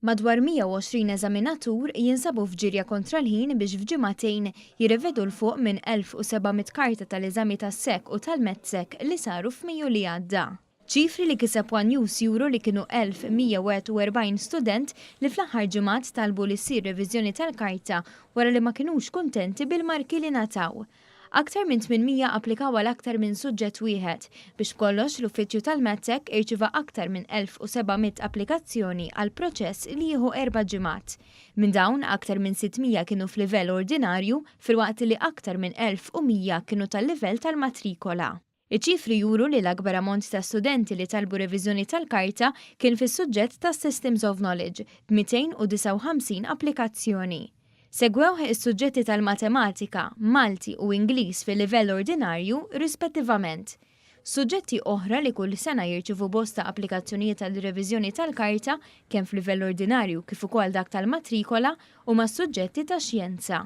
Madwar 120 eżaminatur jinsabu f'ġirja kontra l-ħin biex f'ġimagħtejn jirrevedu 'l fuq minn 1,700 karta tal-eżami tas-SEC u tal-MATSEC li saru f'Mejju li għadda. Ċifri li kiseb one News juru li kienu 1,141 student li fl-aħħar ġimgħat talbu li ssir reviżjoni tal-karta wara li ma kinux kuntenti bil-marki li ngħataw. Aktar minn 800 applikaw għal aktar minn suġġett wieħed, biex b'kollox l-Uffiċċju tal-MATSEC irċieva aktar minn 1,700 applikazzjoni għal proċess li jieħu erba' ġimgħat. Minn dawn, aktar minn 600 kienu f'livell ordinarju filwaqt li aktar minn 1,100 kienu tal-livell tal-matrikola. Iċ-ċifri juru li l-akbar ammont ta' studenti li talbu reviżjoni tal-karta kien fis-suġġett tas-Systems of Knowledge, b'259 applikazzjoni. Segwewh is-suġġetti tal-Matematika, Malti u Ingliż fil-livell ordinarju, rispettivament. Suġġetti oħra li kull sena jirċievu bosta applikazzjonijiet għal reviżjoni tal-karta, kemm f'livell ordinarju kif ukoll dak tal-matrikola, huma s-suġġetti tax-xjenza.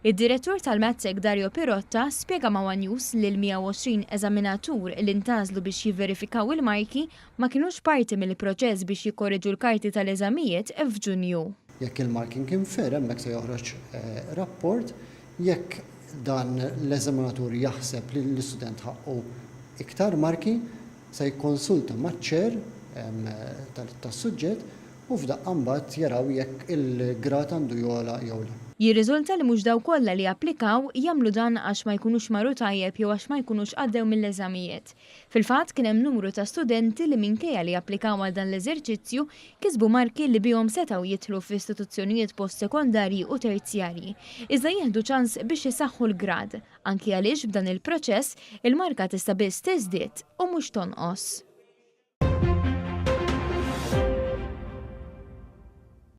Id-Direttur tal-MATSEC Dario Pirotta spjega ma' one News li l-120 eżaminatur li ntgħażlu biex jivverifikaw il-marki ma kinux parti mill-proċess biex jikkoreġu l-karti tal-eżamijiet f'Ġunju. Jekk il-marking kien fair hemmhekk se joħroġ rapport, jekk dan l-eżaminatur jaħseb li l-istudent ħaqqu iktar marki se jikkonsulta maċ-chair tas-suġġett u f'daqqa mbagħad jaraw jekk il-grad għandu jogħla jew le. Jirriżulta li mhux dawk kollha li japplikaw jagħmlu dan għax ma jkunux marru tajjeb jew għax ma jkunux għaddew mill-eżamijiet. Fil-fatt kien hemm numru ta' studenti li minkejja li applikaw għal dan l-eżerċizzju kisbu marki li bihom setgħu jidħlu f'istituzzjonijiet post-sekondarji u terzjarji, iżda jieħdu ċans biex isaħħu l-grad, anki għaliex b'dan il-proċess il-marka tista' biss tiżdied u mhux tonqos.